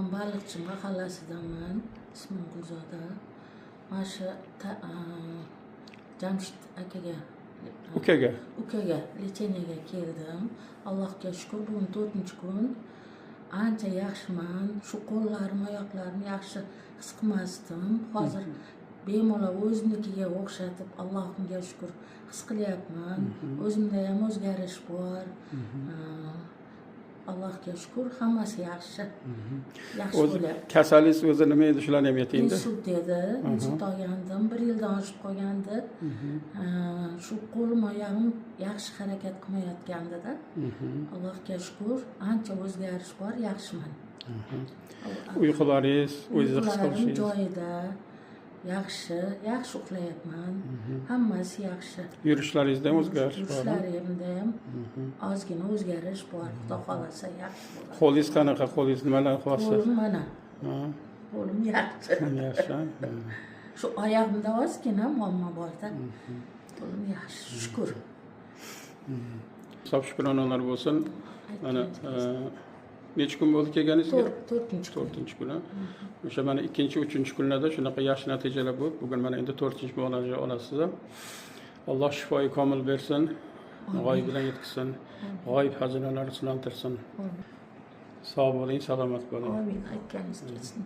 Man Baliqchi mahallasidanman. Ismim Gulzoda. Mana shu Jamshid akaga, Ukaga. Ukaga лечение ga keldim. Allohga shukur, bugun 4-kun. Ancha yaxshiman. Shu qo'llarim, oyoqlarim yaxshi his qilmasdim. Hozir bemalol o'zimnikiga o'xshatib, Allohimga shukur, his qilyapman. O'zimda ham o'zgarish bor. Allohga shukur, hammasi yaxshi. Yaxshi O'zi bo'lyapti. Kasalingiz o'zi nima edi, shularni ham aytingda. Insult edi, insult olgandim, bir yildan oshib qolgandi. Shu qo'lim, oyog'im yaxshi harakat qilmayotgandida. Allohga shukur, ancha o'zgarish bor, yaxshiman. Uyqularingiz, o'zingizni his Uyqularim qilishingiz. joyida, yaxshi, yaxshi uxlayapman. Hammasi yaxshi. Yurishlaringizda ham o'zgarish bor. Yurishlarimda ham ozgina o'zgarish bor. Xudo xohlasa, yaxshi bo'ladi. Qo'lingiz qanaqa? Qo'lingiz nimalar qilyapsiz? Qo'lim mana. Qo'lim yaxshi. Yaxshi. Shu oyog'imda ozgina muammo borda. Qo'lim yaxshi, shukur. Hisob shukronalar bo'lsin. Mana necha kun bo'ldi kelganingizga? To'rtinchi kun. 4-kuni. O'sha mana ikkinchi, uchinchi kunlarda shunaqa yaxshi natijalar bo'lib, bugun mana endi 4-muolaja olasiz. Alloh shifoi komil bersin, g'oyib bilan yetkazsin, g'oyib xazinalarni sinaltirsin. Sog' bo'ling, salomat bo'ling. Amin, aytganingiz kelsin.